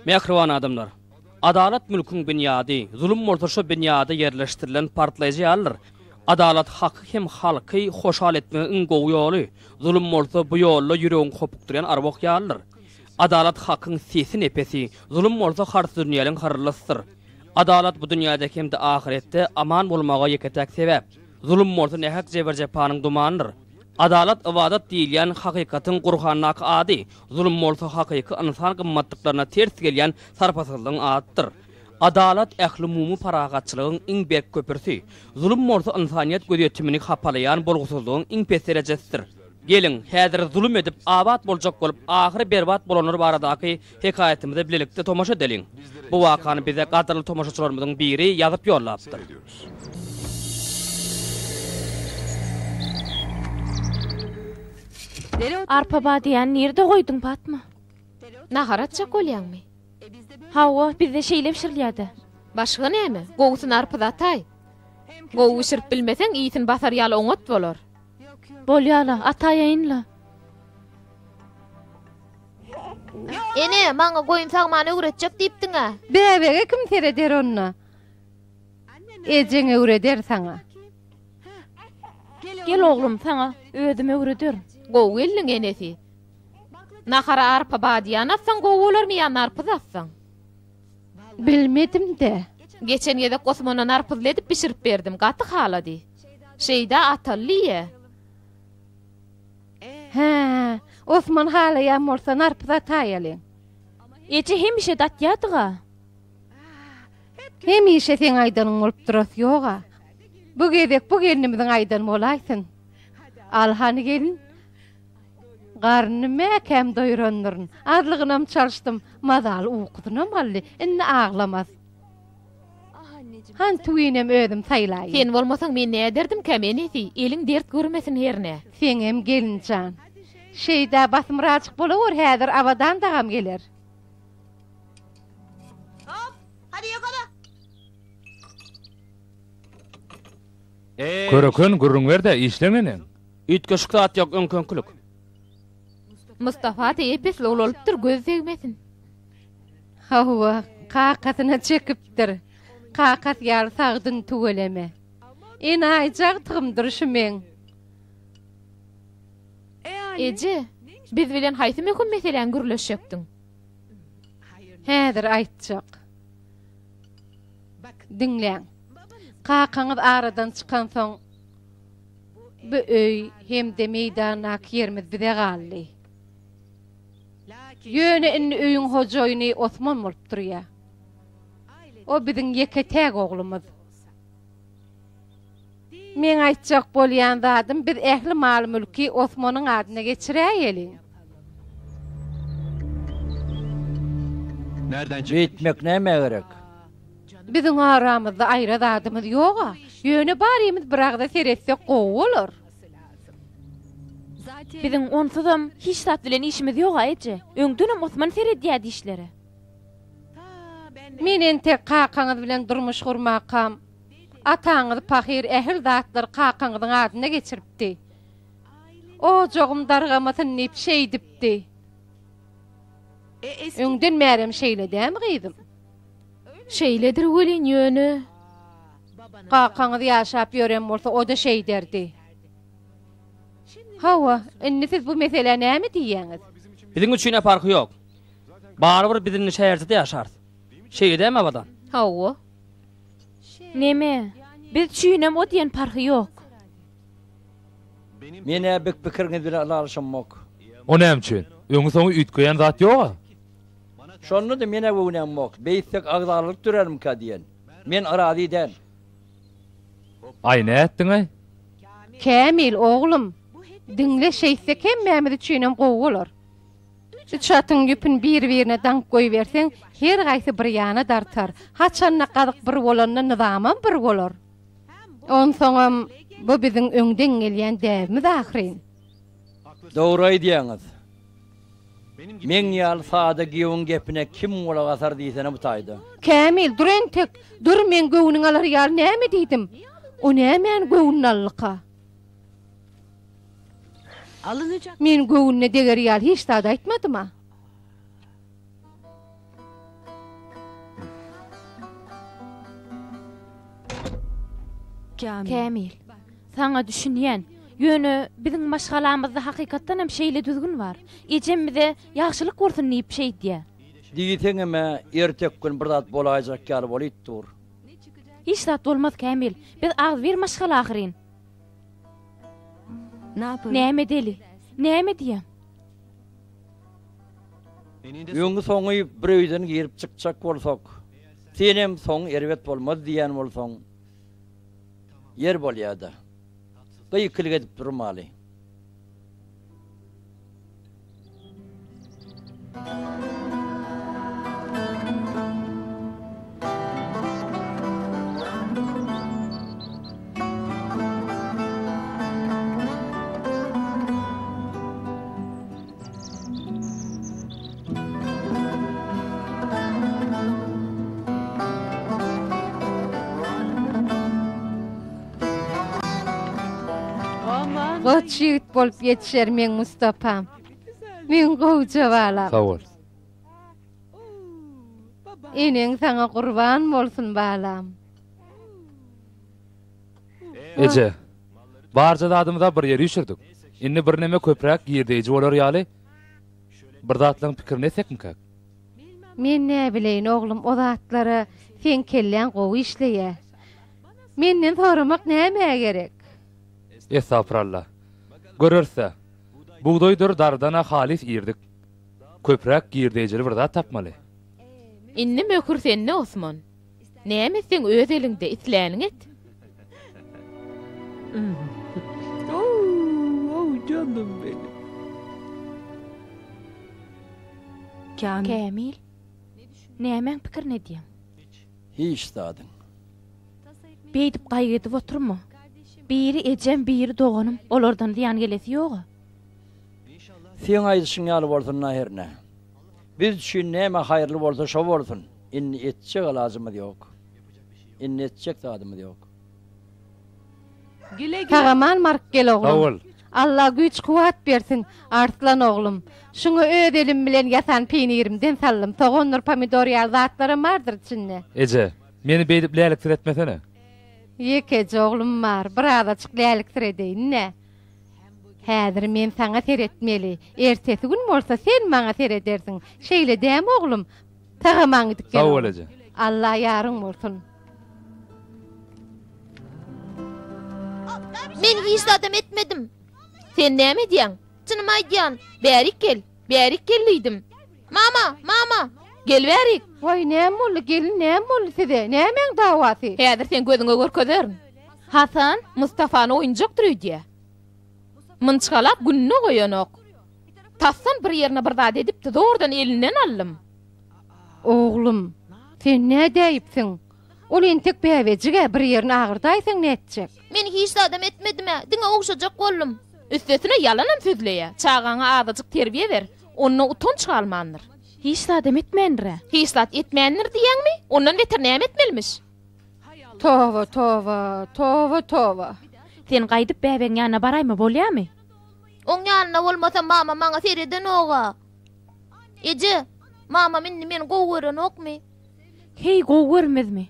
Mähriban adamlar! Adalat mülküň binýady, zulum bolsa şo binýada ýerleşdirilen partlaýjy ýalydyr. Adalat haky hem halky hoşal etmegiň iň gowy ýoly, zulum bolsa bu ýolda ýüregiňi hopukdyrýan arwah ýalydyr. Adalat hakyň sesi nepesi, zulum bolsa harsydünýäliň hyrrylysydyr. Adalat bu dünýäde hem-de ahyretde aman bolmaga ýeke-täk sebäp. Zulum bolsa nähak jebir-jepanyň dumanydyr. Adalat ybadat diýilýän hakykatyň Gurhandaky ady, zulum bolsa hakyky ynsan gymmatlyklaryna ters gelýän sarpasyzlygyň adydyr. Adalat ählumumy parahatçylygyň iň berk köprüsi, zulum bolsa ynsanyýet gözýetimini hapalaýan bolgusyzlygyň iň pes derejesidir. Geliň, häzir zulum edip abat boljak bolup, ahyry berbat bolanlar baradaky hekaýatymyza bilelikde tomaşa edeliň. Bu wakany bize gadyrly tomaşaçylarymyzyň biri ýazyp ýollapdyr. Arpa badyýany nirde goýduň, Patma? Nahar atjak bolýaňmy? Hawa, bizde şeýle bişirilýär-dä. Başga näme? Gowusy narpyz ataý. Gowy bişirip bilmeseň, iýsin basar ýaly oňat bolar. Bolýa-la, ataýaýyn-la. Ene, maňa goýun sagmany öwretjek diýipdiň-ä. Bäbege kim sereder onda? Ejeň öwreder saňa. Gel oglum, saňa özüm öwrederin. Gowy geldiň, enesi. Nahara arpa badyýan atsaň gowy bolarmy ýa narpyz atsaň? Bilmedim-dä. Geçen gezek Osmana narpyzly edip bişirip berdim, gaty halady. Şeýda ataly diýýä. Hä, Osman halaýan bolsa narpyz ataýalyň. Eje hemişe datýardyga. Hemişe seň aýdanyň bolup durasy ýog-a. Bu gezek bu gelnimiziň aýdany bolaýsyn. Al hany gelin. Garnyny mäkäm doýurandyryn. Azlygynam çalyşdym. Mazaly ukusynam aldy. Indi aglamaz. Hany tüwinem özüm saýlaýyn. Sen bolmasaň men näderdimkäm enesi, eliň dert görmesin hernä. Seňem gelinjan. Şeýdä basymrajyk bolawor häzir Abadan dagam geler. Köreken gürrüň ber-dä, işleň neneň? Üýtgeşik zat ýok, öňki-öňkülik. Mustafa-da ep-esli ulalypdyr, göz degmesin. Hawa, kakasyna çekipdir. Kakasy ýaly sagdyn tüweleme. Enaýy jagtygymdyr şu meň. Eje, biz bilen haýsy möhüm meseläni gürleşjekdiň? Häzir aýtjak. Diňläň. Kakaňyz aradan çykansoň, bu öý hem-de meýdandaky ýerimiz bize galdy. Ýöne indi öýüň hojaýyny Osman bolup durýar. O biziň ýeke-täk oglumyz. Meň aýtjak bolýan zadym biz ähli mal-mülki Osmanyň adyna geçiräýeliň. Beýtmek nämä gerek? Biziň aramyzda aýra zadymyz ýog-a. Ýöne barymyz bir agza seretsek gowy bolar. Biziň onsuzam hiç zat bilen işimiz ýog-a eje. Öňdenem Osman seredýärdi işlere. Men entek kakaňyz bilen durmuş gurmakam, ataňyz pahyr ähli zatlary kakaňyzyň adyna geçiripdi. Ojagym dargamasyn diýip şeýdipdi. Öňden bärem şeýle dämi gyzym? Şeýledir welin ýöne. Kakaňyz ýaşap ýören bolsa o-da şeýderdi. Hawa, indi siz bu meselä näme diýýäňiz? Biziň üçin-ä parhy ýok. Barybir biz indi şäherçede ýaşarys. Şeýle dälmi Abadan? Hawa. Neme, biz üçinem o diýen parhy ýok. Men-ä bik pikiriňiz bilen ylalaşamok. O näme üçin? Öňi-soňy üýtgeýän zat ýog-a. Şonda-da men-ä göwnämok. Beýtsek agzalalyk dörärmikä diýen. Men razy däl. Aý nätdiň-aý? Kämil, oglum, diňle, şeýtsek hemmämiz üçinem gowy bolar. Üç atyň ýüpüni bir-birine daňyp goýberseň, her haýsy bir ýana dartar. Haçanda gazyk bir bolanda nyzamam bir bolar. Onsoňam bu biziň öňden gelýän däbimiz ahyryn. Dogry aýdýaňyz. Meň ýaly sada giýewiň gepine kim gulak asar diýsene bu taýda. Kämil, dur entek, dur, meň göwnüňi alar ýaly näme diýdim? O nämäni göwnüne aldyka? Men göwnüne deger ýaly hiç zat aýtmadym-a. Kämil, saňa düşünýän. Ýöne biziň maşgalamyzda hakykatdan hem şeýle düzgün bar. Ejem bize ýagşylyk bolsun diýip şeýdýär. Diýseňem-ä, erteki gün bir zat bolaýjak ýaly bolyp dur. Hiç zat bolmaz, Kämil. Biz agzybir maşgala ahyryn. Näme edeli? Näme diýýäň? Öňi-soňy bir öýden girip çykjak bolsak, senem soňy erbet bolmaz diýýän bolsaň, ýer bolýa-da. Gykylyk edip durmaly. Goç ýigit bolup ýetişer meň Mustapam. Meň gowja balam. Sag bol. Eneň saňa gurban bolsun balam. Eje, barja zadymyza bir ýere üýşürdik. Indi birneme köpräk girdeýji bolar ýaly bir zatlaryň pikirini etsekmikäk? Men näbileýin oglum o zatlara seň kelläň gowy işleýä. Menden soramak nämä gerek? Estagfuralla. Göreris-dä. Bugdaýdyr darydan-a halys irdik. Köpräk girdeýjili bir zat tapmaly. Indi möhür sende Osman. Näme etseň öz eliňde, isläniňi et. Kämil, nämäň pikirini edýäň? Hiç zadyň. Beýdip gaýgy edip oturma. Biri ejem, biri doganym, olardan zyýan gelesi ýog-a. Seň aýdyşyň ýaly bolsun-da hernä. Biz üçin näme haýyrly bolsa şo bolsun. Indi etjek alajymyz ýok. Indi etjek zadymyz ýok. Sag-aman baryp gel oglum. Sag bol. Alla güýç-kuwwat bersin, Arslan oglum. Şuňa öz elim bilen ýasan peýnirimden saldym. Sogandyr, pomidor ýaly zatlaram bardyr içinde. Eje, meni beýdip läliksiretmesene. Ýekeje oglum bar, birazajyk läliksiredeýin-dä. Häzir men saňa seretmeli, ertesi gün bolsa sen maňa seredersiň. Şeýle dämi oglum? Sag-aman gidip gel. Sag bol eje. Alla ýaryň bolsun. Men hiç zadam etmedim. Sen näme edýäň? Çynymy aýdýan. Bärik gel. Bärik gel diýdim. Mama, mama. Gel bärik. Waý, näme boldy, gelin, näme boldy size? Nämäň dawasy? Häzir seň gözüňe görkezerin. Hasan. Mustafany oýunjakdyr öýdýä. Mynçgalap gününe goýanok. Tasdan bir ýerine bir zat edipdi, zordan elinden aldym. Oglum, sen nädäýipsiň? Ol entek bäbejig-ä, bir ýerini agyrdaýsaň nätjek? Men hiç zadam etmedim-ä, diňe ogşajak boldum. Üstesine ýalanam sözleýä. Çagaňa azajyk terbiýe ber, onda utanç galmandyr. Hiç zadam etmändir-ä. Hiç zat etmändir diýýäňmi? Ondan beter näme etmelimiş? Toba, toba, toba, toba. Sen gaýdyp bäbegiň ýanyna baraýma, bolýamy? Oň ýanynda bolmasam mama maňa seredenog-a. Eje, mamam indi meni gowy görenokmy? Heý, gowy görmezmi?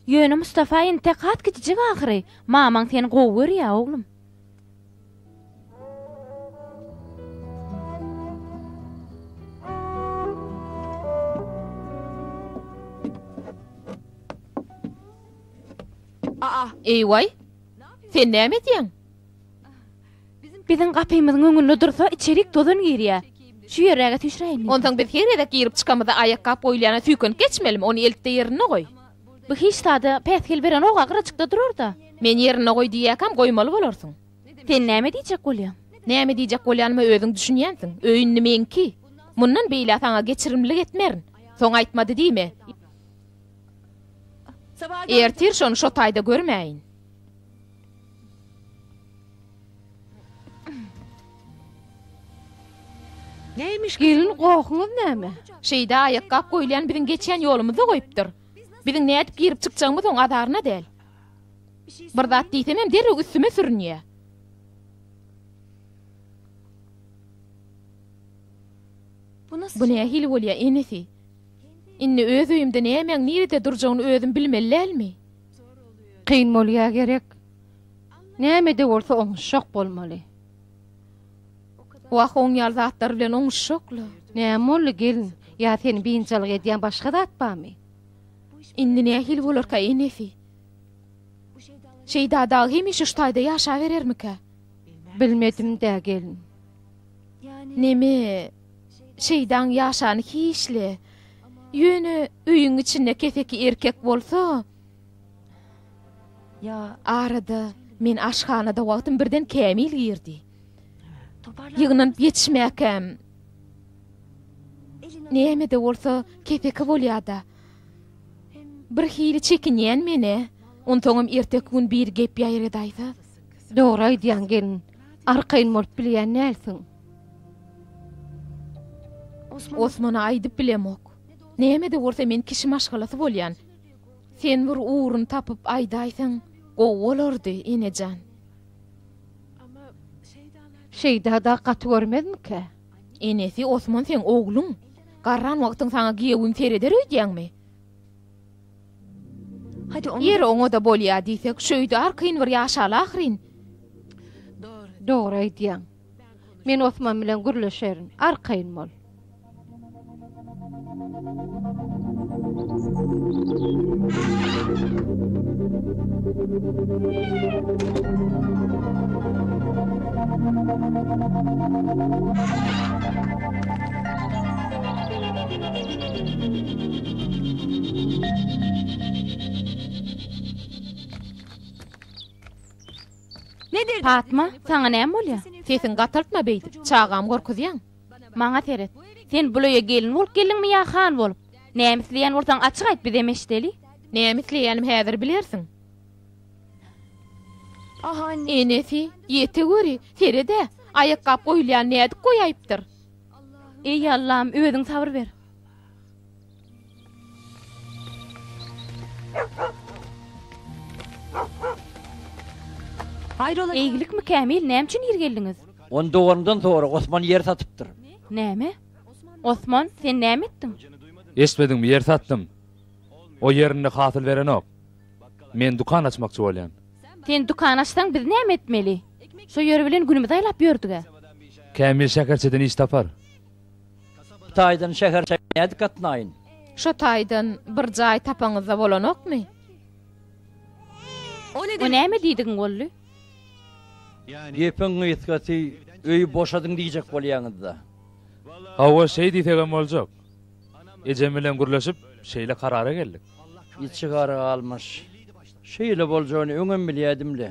Ýöne Mustafa entek has kiçijik ahyry. Mamaň seni gowy görýär, oglum. Eý-waý! Sen näme edýäň? Biziň gapymyzyň öňünde dursa, içerik tozan girýär. Şu ýerräge süýşüräýin. Onsoň biz her gezek girip çykamyzda aýakgap goýulýana süýkenip geçmelimi? Ony eltde ýerinde goý. Bu hiç zada päsgel berenog-a, gyrajykda durar-da. Men ýerinde goý diýýäkäm goýmaly bolarsyň. Sen näme diýjek bolýaň? Näme diýjek bolýanyma özüň düşünýänsiň. Öý indi meňki. Mundan beýlä saňa geçirimlilik etmerin. Soň aýtmady diýme. Ertir şony şo taýda görmäýin. Gelin gohuňyz näme? Şeýda aýakgap goýulýan biziň geçýän ýolumyzda goýupdyr. Biziň nädip girip çykjagymyz oň azaryna däl. Bir zat diýsemem derrew üstüme sürünýä. Bu nähili bolýa, enesi? Indi öz öýümde nämäň nirede durjagyny özüm bilmeli dälmi? Kyn bolýa gerek. Näme-de bolsa oňuşjak bolmaly. Wah, oň ýaly zatlar bilen oňuşjak-la. Näme boldy, gelin? Ýa seni biynjalyk edýän başga zat barmy? Indi nähili bolarka, enesi? Şeýda dagy hemişe şu taýda ýaşaberermikä? Bilmedim-dä, gelin. Neme, Şeýdaň ýaşany hiç-le. Ýöne öýüň içinde keseki erkek bolsa... Arada men aşhanada wagtym birden Kämil girdi. Ýygnanyp ýetişmäkäm, näme-de bolsa keseki bolýa-da. Birhili çekinýän men-ä. Onsoňam erteki gün biri gep ýaýradaýsa. Dogry aýdýaň, gelin. Arkaýyn bolup bilýän dälsiň. Osmana aýdyp bilemok. Näme-de bolsa men kişi maşgalasy bolýan. Sen bir ugruny tapyp aýdaýsaň gowy bolardy, enejan. Şeýda-da gaty görmezmikä? Enesi, Osman seň ogluň. Garran wagtyň saňa giýewim sereder öýdýäňmi? Ýeri oňa-da bolýa diýsek, şu öýde arkaýyn bir ýaşaly ahyryn. Dogry aýdýaň. Men Osman bilen gürleşerin, arkaýyn bol. Patma, saňa näme bolýar? Sesiňi gataltma beýdip, çagamy gorkuzýaň. Maňa seret. Sen bul öýe gelin bolup geldiňmi ýa han bolup? Näme isleýän bolsaň açyk aýt bizem eşideli. Näme isleýänim häzir bilersiň. Enesi, ýeteweri, sered-ä, aýakgap goýulýan nädip goýaýypdyr. Eý Allam, özüň sabyr ber. Eýgilikmi Kämil, näme üçin ir geldiňiz? Ony doganymdan sora, Osman ýer satypdyr. Näme? Osman, sen näme etdiň? Eşitmediňmi, ýer satdym. O ýer indi hasyl berenok. Men dükan açmakçy bolýan. Sen dükan açsaň biz näme etmeli? Şo ýer bilen günümizi aýlap ýördüg-ä. Kämil şäherçeden iş tapar. Bu taýdan şäherçä nädip gatnaýyn? Şo taýdan bir jaý tapaňyzda bolanokmy? O näme diýdigiň boldy? Gepiň gysgasy, öýi boşadyň diýjek bolýaňyz-da. Hawa, şeý diýsegem boljak. Ejem bilen gürleşip, şeýle karara geldik. Içi gara galmyş. Şeýle boljagyny öňem bilýädim-le.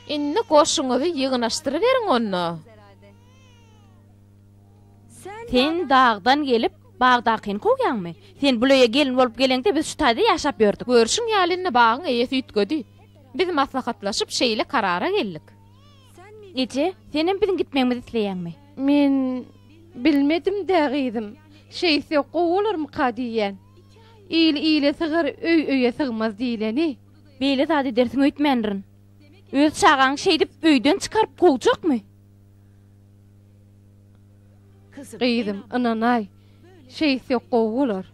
Indi goşuňyzy ýygnaşdyryberiň onda. Sen dagdan gelip, bagdakyny kowýaňmy? Sen bul öýe gelin bolup geleňde biz şu taýda ýaşap ýördük. Görşüň ýaly indi bagyň eýesi üýtgedi. Biz maslahatlaşyp şeýle karara geldik. Eje, senem biziň gitmegimizi isleýäňmi? Men bilmedim-dä gyzym. Şeýtsek gowy bolarmyka diýýän. Il ile sygar, öý öýe sygmaz diýleni. Beýle zat edersiň öýtmändirin. Öz çagaňy şeýdip öýden çykaryp kowjakmy? Gyzym, ynanaý, şeýtsek gowy bolar.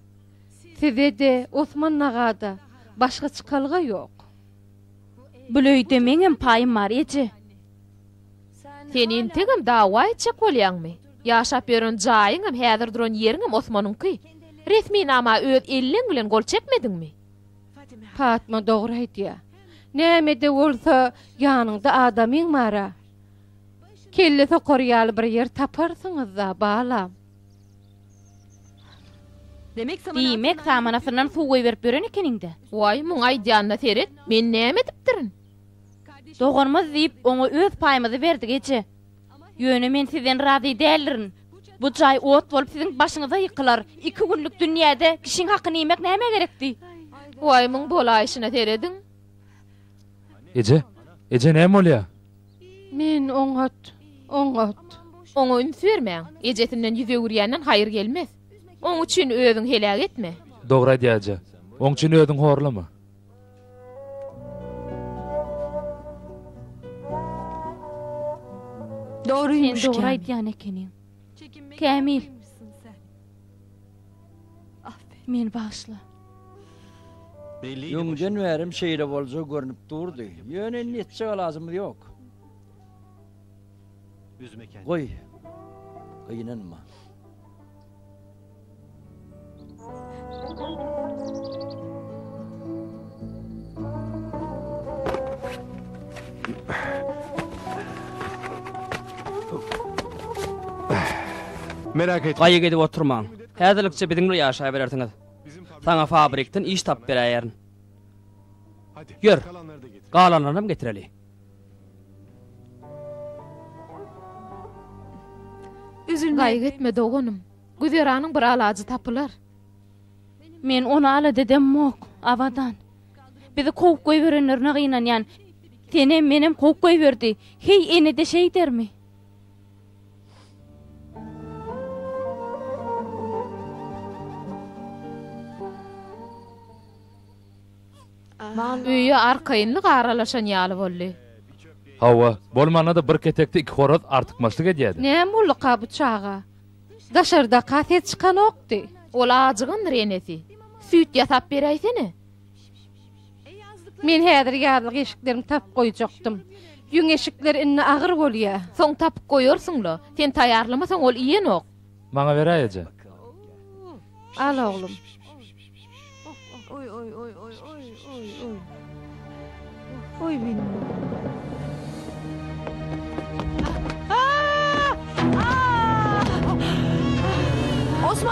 Size-de, Osman aga-da başga çykalga ýok. Bul öýde meňem paýym bar, eje. Sen entegem dawa etjek bolýaňmy? Ýaşap ýören jaýyňam, häzir duran ýeriňem Osmanyňky. Resminama öz elleň bilen gol çekmediňmi? Patma dogry aýdýar. Näme-de bolsa, ýanyňda adamyň bar-a. Kelle sokar ýaly bir ýer taparsyňyz-da, balam. Diýmek, samanasyndan suw goýberip ýören ekeniň-dä. Waý, muň aýdýanyna seret, men näme edipdirin? Doganymyz diýip, oňa öz paýymyzy berdik, eje. Ýöne men sizden razy däldirin. Bu jaý ot bolup siziň başyňyza ýykylar. Iki günlük dünýäde kişiň hakyny iýmek nämä gerekdi? Waý, muň bolaýşyna serediň. Eje, eje näme bolýa? Men oňat, oňat. Oňa üns bermäň. Ejesinden ýüz öwürýänden haýyr gelmez. Oň üçin özüň heläk etme. Dogry aýdýar eje. Oň üçin özüň horlama. Sen dogry aýdýan ekeniň. Kämil. Meni bagyşla. Öňden bärem şeýle boljagy görnüp durdy. Ýöne indi etjek alajymyz ýok. Goý, gynanma. Merak etme. Gaýgy edip oturmaň. Häzirlikçe biziň bilen ýaşaberersiňiz. Saňa fabrikden iş tapyp beräýerin. Ýör, galanlarynam getireli. Gaýgy etme doganym. Güzeranyň bir alajy tapylar. Men ony alada edemok, Abadan. Bizi kowup goýberenlerine gynanýan. Senem, menem kowup goýberdi. Heý, ene-de şeýdermi? Öýe arkaýynlyk aralaşan ýaly boldy. Hawa, bolmanda-da bir ketekde iki horaz artykmaçlyk edýärdi. Näme bolduka bu çaga? Daşardaka ses çykanokdy. Ol ajygandyr enesi. Süýt ýasap beräýsene. Men häzir ýazlyk eşiklerimi tapyp goýjakdym. Ýüň eşikler indi agyr bolýa. Soň tapyp goýarsyň-la. Sen taýýarlamasaň ol iýenok. Maňa beräý eje. Al oglum.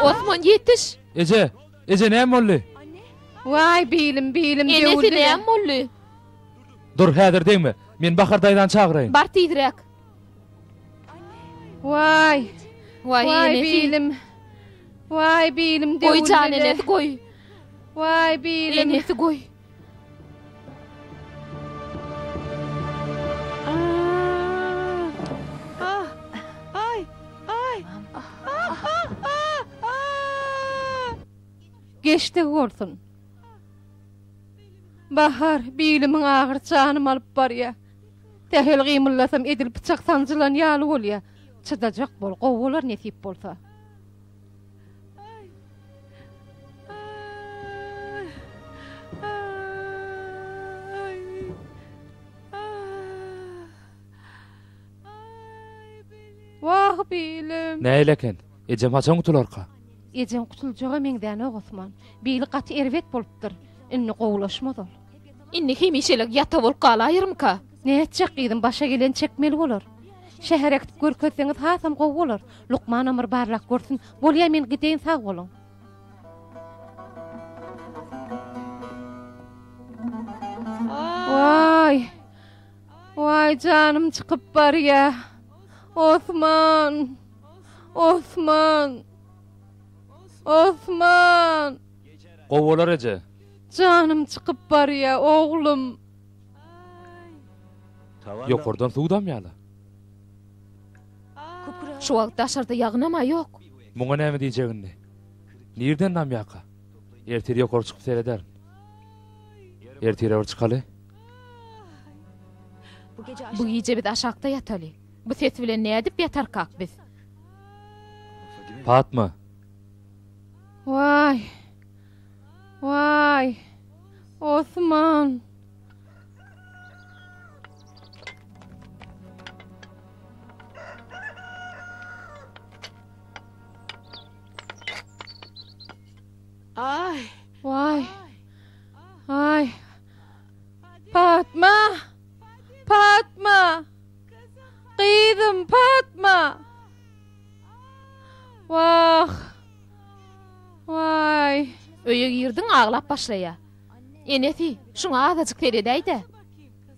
Osman ýetiş! Eje! Eje näme boldy? Waý bilim bilim Enesi döwüldi. näme boldy? Dur häzir degme. Men Bahar daýzany çagyraýyn. Bar tizräk. Waý. Waý Waý enesi. bilim. Waý bilim Goý jan döwüldi. enesi goý. Waý bilim. Enesi goý. Geçdigi bolsun. Bahar, bilimiň agyry janymy alyp barýa. Sähel gymyllasam edil pyçak sanjylan ýaly bolýa. Çydajak bol, gowy bolar nesip bolsa. Wah, bilim. Nähili eken? Ejem haçan gutularka? Ejeň gutuljaga meňzänok Osman. Bili gaty erbet bolupdyr. Indi gowulaşmaz ol. Indi hemişelik ýata bolup galaýyrmyka? Nätjek gyzym başa geleni çekmeli bolar. Şähere äkidip görkezseňiz hasam gowy bolar. Lukmanam bir barlap görsün. Bolýa men gideýin sag boluň. Waý. Waý janym çykyp barýa. Osman. Osman. Osman. Gowy bolar eje. Janym çykyp barýa oglum. Ýokardan suw damýala. Şu wagt daşarda ýagynam-a ýok. Muňa näme diýjek indi? Nirden damýaka? Ertir ýokary çykyp serederin. Ertire bir çykaly. Bu gije biz aşakda ýataly. Bu ses bilen nädip ýatarkak biz? Patma. Waý. Waý. Osman. Aý. Waý. Aý. Patma. Patma. Gyzym, Patma. Wah. Waý. Öýe girdiň aglap başlaýa. Enesi, şuňa azajyk seredäý-dä.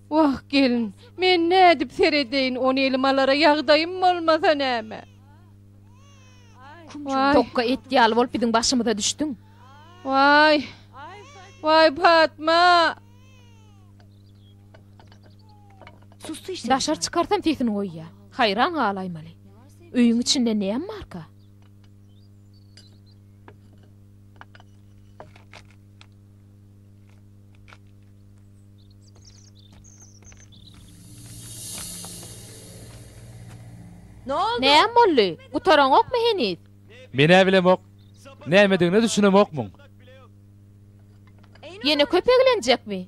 Wah, gelin, men nädip seredeýin, ony elime alara ýagdaýym bolmasa näme. Waý. Tokga et ýaly bolup biziň başymyza düşdüň. Waý. Waý, Patma. Daşary çykarsam sesini goýýa. Haýran galaýmaly. Öýüň içinde näme barka? Näme boldy? Gutaraňokmy heniz? Men-ä bilemok. Nämedigine düşünemok muň. Ýene köp eglenjekmi?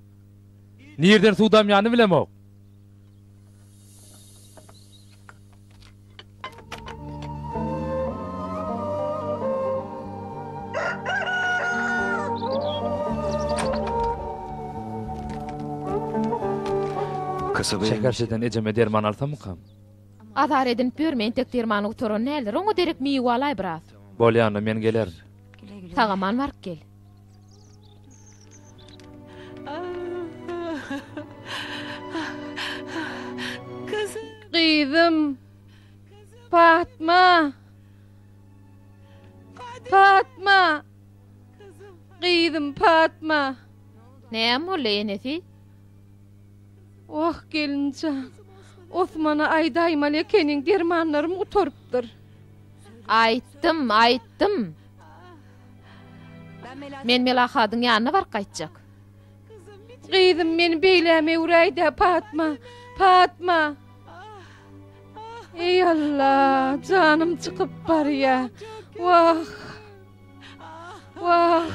Nirden suw damýanyny bilemok. Şäherçeden ejeme derman alsammykam? Azar edinip ýörme, entek dermany gutaran däldir. Oňa derek miwe alaý biraz. Bolýa onda, men gelerin. Sag-aman baryp gel. Gyzym! Patma! Patma! Gyzym Patma! Näme boldy, enesi? Wah, gelinjan! Osmana aýdaýmaly ekeniň, dermanlarym gutarypdyr. Aýtdym, aýtdym. Men Melahadyň ýanyna baryp gaýtjak. Gyzym, meni beýläme öwräý-dä, Patma! Patma! Eý, Alla, janym çykyp barýa. Wah! Wah!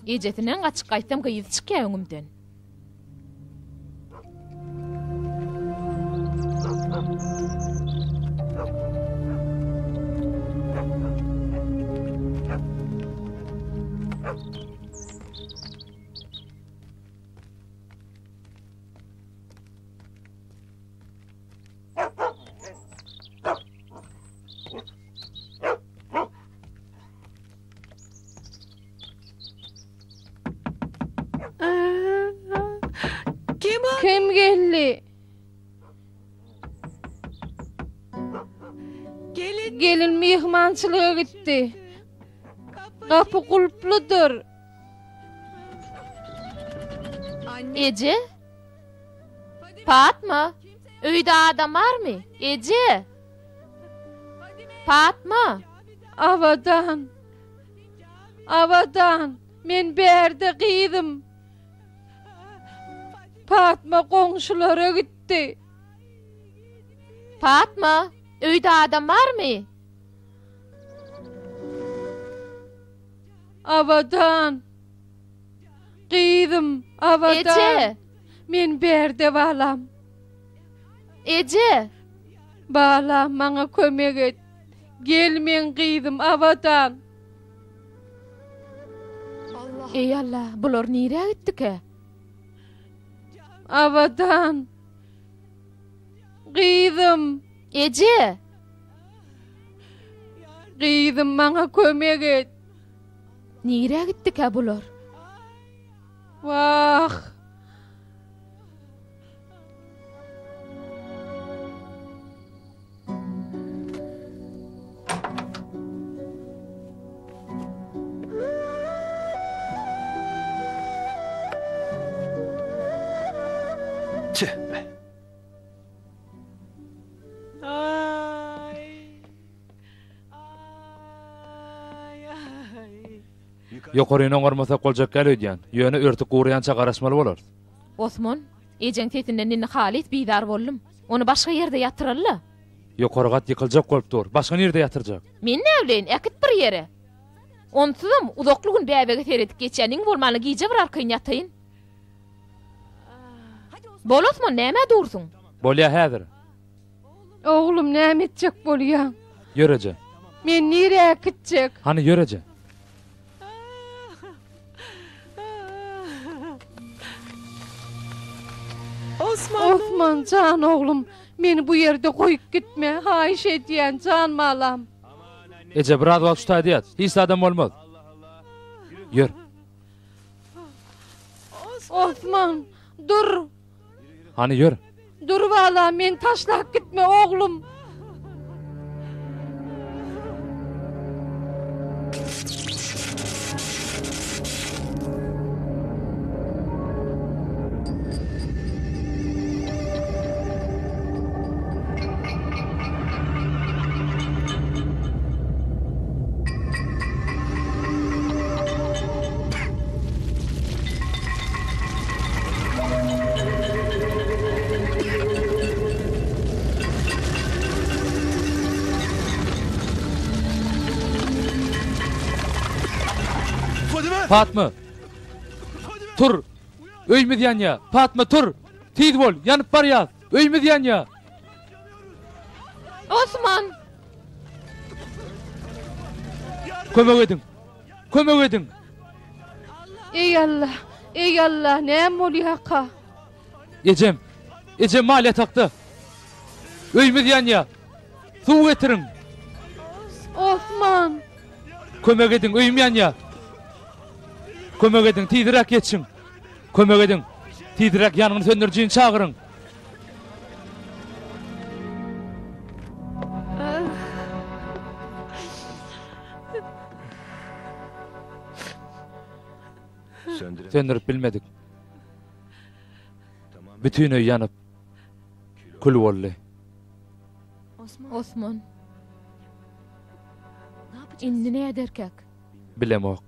Ejesinden gaçyp gaýtsam gyzy çykýar öňümden. Kim geldi? Gelin myhmançylyga gitdi. Gapy gulpludyr. Eje? Patma? Öýde adam barmy? Eje? Patma? Abadan. Abadan. Men bärde gyzym. Patma goňşulara gitdi. Patma, öýde adam barmy? Abadan. Gyzym, Abadan. Eje! Men bärde balam. Eje! Balam, maňa kömek et. Gel meň gyzym, Abadan. Eý Alla, bular nirä gitdikä? Abadan. Gyzym. Eje! Gyzym, maňa kömek et. Nirä gitdikä bular? Wah! Tüh be! Ýokaryny oňarmasak boljak däl öýdýän. Ýöne örtük guraýança garaşmaly bolarys. Osman, ejeň sesinden indi halys bizar boldum. Ony başga ýerde ýatyraly-la. Ýokary gat ýykyljak bolup dur. Başga nirde ýatyrjak? Men näbileýin, äkit bir ýere. Onsuzam, uzakly gün bäbege seredip geçýän, iň bolmanda gije bir arkaýyn ýataýyn. Bol Osman, nämä dursuň? Bolýa häzir. Oglum näme etjek bolýaň? Ýör eje. Men nirä äkitjek? Hany ýör eje. Osman jan oglum, meni bu ýerde goýup gitme, haýyş edýän, jan balam. Eje biraz wagt şu taýda ýat. Hiç zadam bolmaz. Ýör. Osman, dur. Hany ýör. Dur balam, meni taşlap gitme, oglum. Patma! Tur! Öýümiz ýanýar! Patma, tur! Tiz bol, ýanyp barýas! Öýümiz ýanýar! Osman! Kömek ediň! Kömek ediň! Eý Alla! Eý Alla! Näme bolýarka? Ejem! Ejem mal ýatakda! Öýümiz ýanýar! Suw getiriň! Osman! Kömek ediň, öýüm ýanýar! Kömek ediň, tizräk ýetişiň! Kömek ediň, tizräk ýangyn söndürijini çagyryň! Söndürip bilmedik. Bütin öý ýanyp, kül boldy. Osman. Indi näderkäk? Bilemok.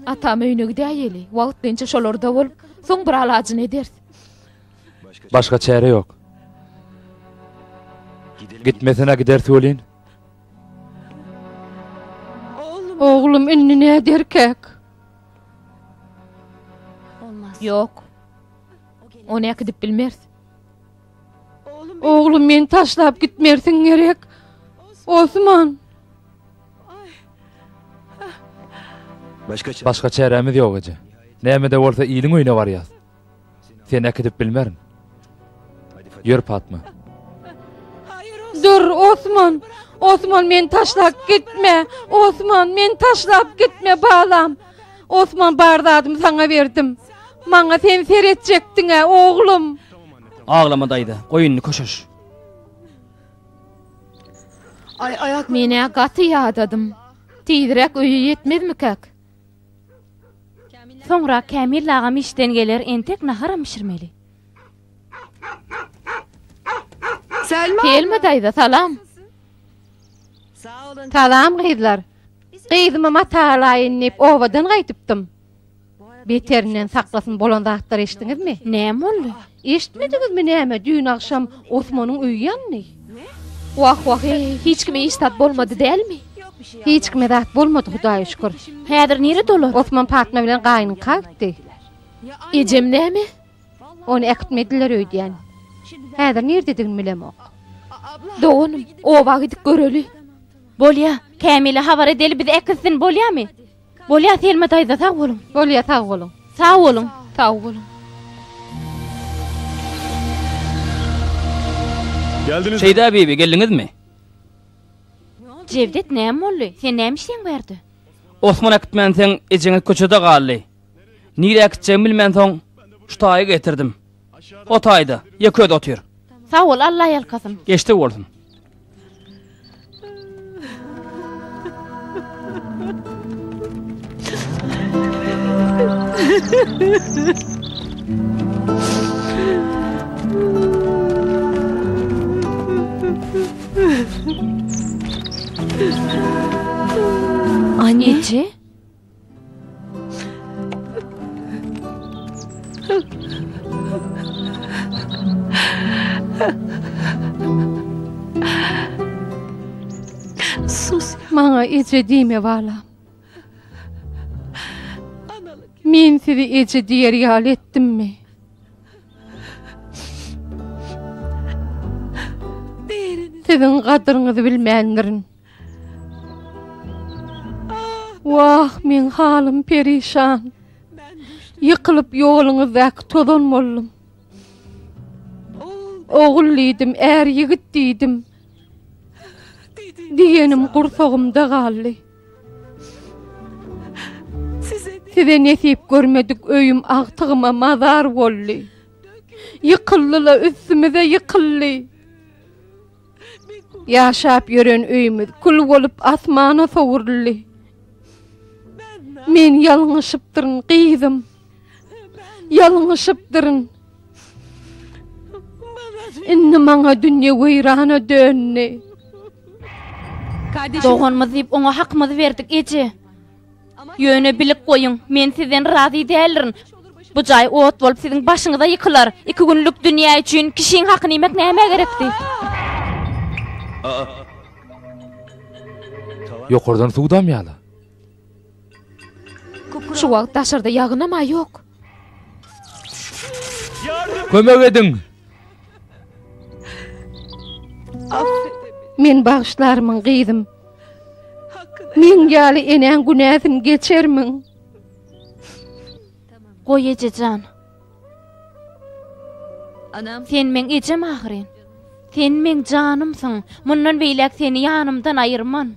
Atam öýüne gidäýeli. Wagtynça şolarda bolup, soň bir alajyny ederis. Başga çäre ýok. Gitmesene gideris welin. Oglum indi näderkäk? Ýok. Ony äkidip bilmeris. Oglum meni taşlap gitmersiň gerek. Osman. Başga çärämiz ýok eje. Näme-de bolsa iliň öýüne barýas. Seni äkidip bilmerin. Ýör Patma. Dur Osman. Osman meni taşlap gitme. Osman meni taşlap gitme balam. Osman bar zadymy saňa berdim. Maňa sen seretjekdiň-ä oglum. Aglama daýza, goý indi köşeş. Men-ä gaty ýadadym. Tizräk öýe ýetmezmikäk? Soňra Kämil agam işden geler, entek naharam bişirmeli. Selma daýza, salam. Salam gyzlar. Gyzyma mata alaýyn diýip obadan gaýdypdym. Beterinden saklasyn bolan zatlary eşitdiňizmi? Näme boldy? Eşitmediňizmi näme, düýn agşam Osmanyň öýi ýandy. Wah wah eý, hiç kime hiç zat bolmady dälmi? Hiç kime zat bolmady Hudaýa şükür. Häzir nirede olar? Osman Patma bilen gaýynyňka gitdi. Ejem näme? Ony äkitmediler öýdýän. Häzir nirdedigini bilemok. Doganym, oba gidip göreli. Bolýa, Kämile habar edeli bizi äkitsin bolýamy? Bolýa Selma daýza sag boluň. Bolýa sag boluň. Sag boluň. Sag boluň. Şeýda bibi, geldiňizmi? Jewdet näme boldy? Sen näme işleň bu ýerde? Osman äkitmänseň ejeňiz köçede galdy. Nirä äkitjegimi bilmänsoň şu taýy getirdim. O taýda ýeke özi otyr. Sag bol, Alla ýalkasyn. Geçdigi bolsun. Eje? Sus, maňa eje diýme balam. Men sizi eje diýer ýaly etdimmi? Siziň gadyryňyzy bilmändirin. Wah, meň halym perişan. Ýykylyp ýoluňyzdaky tozan boldum. Ogul diýdim, är ýigit diýdim. Diýenim gursagymda galdy. Size nesip görmedik öýüm agtygyma mazar boldy. Ýykyldy-la üstümize ýykyldy. Ýaşap ýören öýümiz kül bolup asmana sowruldy. Men ýalňyşypdyryn, gyzym. Ýalňyşypdyryn. Indi maňa dünýe weýrana döndi. Doganymyz diýip oňa hakymyzy berdik, eje. Ýöne bilip goýuň, men sizden razy däldirin. Bu jaý ot bolup siziň başyňyza ýykylar. Iki günlük dünýä üçin kişiň hakyny iýmek nämä gerekdi? Ýokardan suw damýala. Şu wagt daşarda ýagynam-a ýok. Kömek ediň! Men bagyşlarmyň gyzym? Meň ýaly enäň günäsini geçermiň? Goý eje jan. Sen meň ejem ahyryn. Sen meň janymsyň. Mundan beýläk seni ýanymdan aýyrman.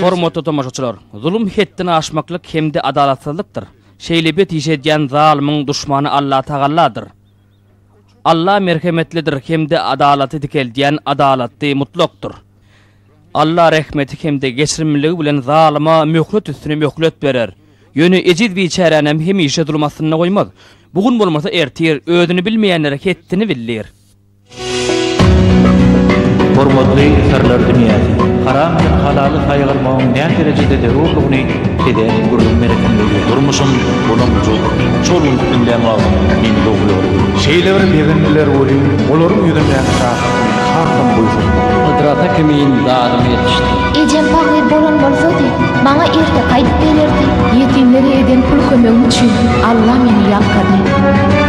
Hormatly tomaşaçylar, zulum hetden aşmaklyk hem-de adalatsyzlykdyr. Şeýle bet iş edýän zalymyň duşmany Allatagalladyr. Alla merhemetlidir hem-de adalaty dikeldýän adalatly mutlakdyr. Alla rehmeti hem-de geçirimliligi bilen zalyma möhlet üstüne möhlet berer. Ýöne ejiz biçäränem hemişe zulum astynda goýmaz. Bu gün bolmasa ertir özüni bilmeýänlere hetdini bildir. Hormatly Syrlar dünýäsi! Haram bilen halaly saýgarmagyň näderejede zerurdygyny size gürrüň beresim gelýär. Durmuşym bulam-bujuk. Şol günki diňlän wagtym meni dogry ýola goýdy. Şeýle bir begendiler welin, olaryň ýüzündäki şatlyk meni hasam buýsandyrdy. Gydrata kimin dadym ýetişdi. Ejem pahyr bolan bolsady, maňa erteki aýdyp bererdi. Ýetimlere eden pul kömegim üçin Alla meni ýalkady.